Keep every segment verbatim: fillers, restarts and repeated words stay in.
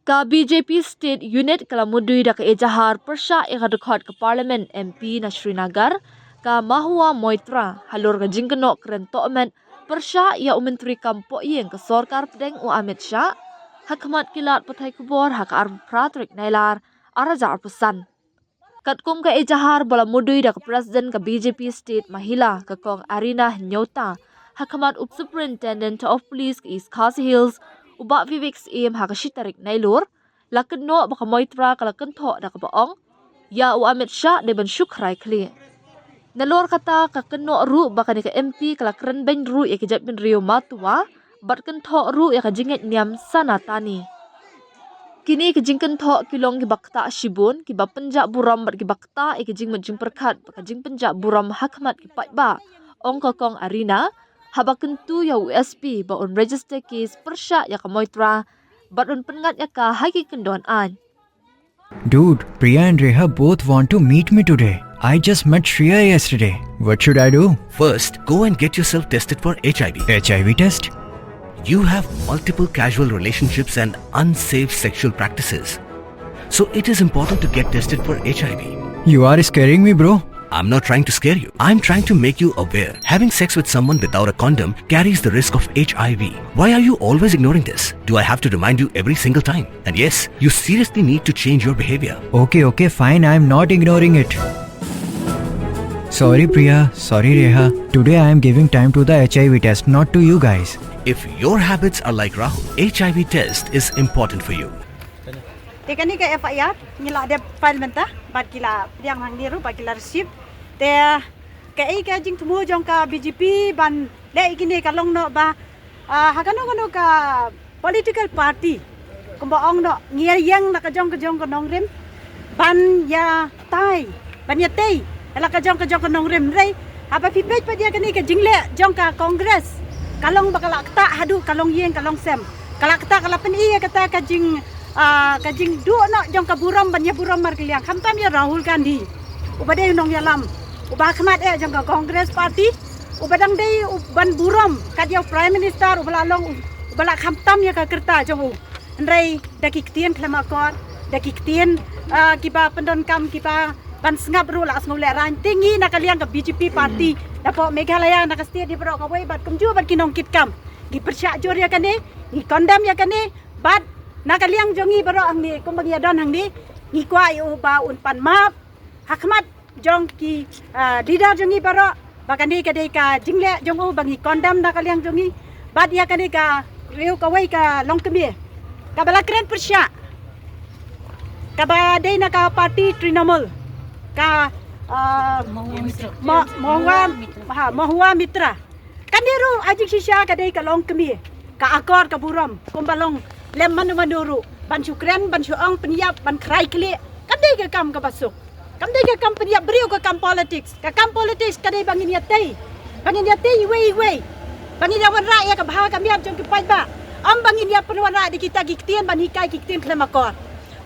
Ka B J P State Unit ka la mudui da ka ejahar pyrshah ïa ka dkhot ka Parliament M P na Srinagar, ka Mahua Moitra, halor ka jingkynnoh kren tohmet pyrshah ïa u Myntri Kam Pohïing ka Sorkar Pdeng u Amit Shah, ha khmat ki lad pathai khubor ha ka arphew phra tarik Nailar, ar hajar arphew san. Katkum ka ejahar ba la mudui da ka President ka B J P State Mahila ka Kong Arina Hynñiewta, ha khmat u Superintendent of Police ka East Khasi Hills, u Bah Vivek Syiem ha ka shi tarik Nailur, la kynnoh ba ka Moitra ka la kynthoh da kaba ong, ïa u Amit Shah dei ban shu khrai khlieh. Nalor kata ka kynnoh ruh ba kane ka M P ka la kren beiñ ruh ïa ki jaitbynriew matuwa, bad kynthoh ruh ïa ka jingngeit niam Sanatani. Kine ki jingkynthoh ki long kiba ktah shibun, kiba pynjah burom bad kiba ktah ïa ki jingmut jingpyrkhat bad ka jingpynjah burom ha khmat ki paidbah, ong ka Kong Arina, haba kyntu ïa u S P ba un register case pyrshah ïa ka Moitra, bad un pynngat ïa ka ha ki kyndon aiñ. Dude, Priya and Reha both want to meet me today. I just met Shreya yesterday. What should I do? First, go and get yourself tested for H I V. H I V test? You have multiple casual relationships and unsafe sexual practices. So it is important to get tested for H I V. You are scaring me, bro. I'm not trying to scare you. I'm trying to make you aware. Having sex with someone without a condom carries the risk of H I V. Why are you always ignoring this? Do I have to remind you every single time? And yes, you seriously need to change your behavior. Okay, okay, fine. I'm not ignoring it. Sorry, Priya. Sorry, Reha. Today I am giving time to the H I V test, not to you guys. If your habits are like Rahul, H I V test is important for you. Te kane ka F I R ngi la dep file mynta bad ki la pdiang hangne ruh bad ki la receive. Te kaei ka jingthmu jong ka B J P ban leh ïa kine ka long noh ba, ah, ha kano kano ka political party kumba ong noh ngi ïeng na ka jong ka jong ka nongrim ban ïa tai ban ïa tei ïa la ka jong ka jong ka nongrim. Hynrei haba phi peit pat ïa kane ka jingleh jong ka Congress ka long ba ka la ktah haduh ka long ïing ka long sem. Ka la ktah ka la pyni ïa kata ka jing, ah, ka jingduh noh jong ka burom ban ïa burom markylliang, khamtam ïa Rahul Gandhi uba dei u nongïalam uba ha khmat eh jong ka Congress Party, uba dang dei u ban burom kat ïa u Prime Minister uba la long, uba la khamtam ïa ka kyrta jong u. Hynrei da ki ktien khlem akor, da ki ktien, ah, kiba pyndonkam kiba ban sngap ruh la sngewlehrain. Te ngi na ka liang ka B J P party napoh Meghalaya, na ka state hi baroh kawei bad kumjuh bad ki nongkitkam, ngi pyrshah jur ïa kane, ngi condemn ïa kane. Bad na ka liang jong ngi baroh hangne kumba ngi ïa don hangne, ngi kwah ïa u ba un pan map ha khmat jong ki, ah, leader jong ngi baroh ba kane ka dei ka jingleh jong u ba ngi condemn na ka liang jong ngi. Bad ïa kane ka riew kawei ka longkmie kaba la kren pyrshah kaba dei na ka party Trinamool, ka, ah, Mahua Mitra. Mo- Mahua, ha, Mahua Mitra. Kane ruh ha jingshisha ka dei ka longkmie, ka akor ka burom kumba long lem mano mano ruh, ban shu kren, ban shu ong, pynïap, ban khrai khlieh. Kam dei ka kam kaba suk. Kam dei ka kam pynïap briew, ka kam politics. Ka kam politics ka dei ba ngin ïa tei, ba ngin ïa tei iwei iwei, ba ngin ïa wanrah ïa ka bha ka miat jong ki paidbah. Ym ba ngin ïa pynwanrah da kita ki ktien ban hikai, ki ktien khlem akor.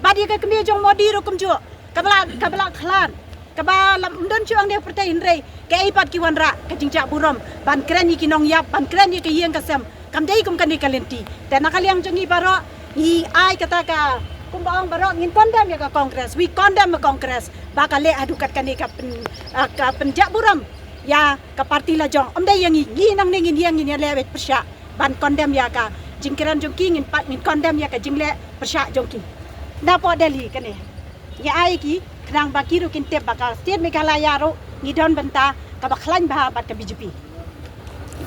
Bad ïa ka kmie jong Modi ruh kumjuh, kaba la, kaba la khlad, kaba la ym don shuh hangne ha pyrthei, hynrei kaei pat ki wanrah? Ka jingjah burom ban kren ïa ki nongïap, ban kren ïa ka ïing ka sem. Kam dei kum kane ka lynti. Te na ka liang jong ngi baroh ngi ai kata ka, kumba ong baroh, ngin condemn ïa ka Congress. We condemn the Congress ba ka leh haduh katkane ka pyn, ah, ka pynjah burom ïa ka party la jong. Ym dei ïa ngi, ngi nangne ngin ïeng, ngin ïaleh wei pyrshah ban condemn ïa ka jingkren jong ki, ngin pat ngin condemn ïa ka jingleh pyrshah jong ki. Napoh Delhi kane ngi ai ki khnang ba ki ruh kin tip ba ka state Meghalaya ruh ngi don bynta kaba khlaiñ bha bad ka B J P.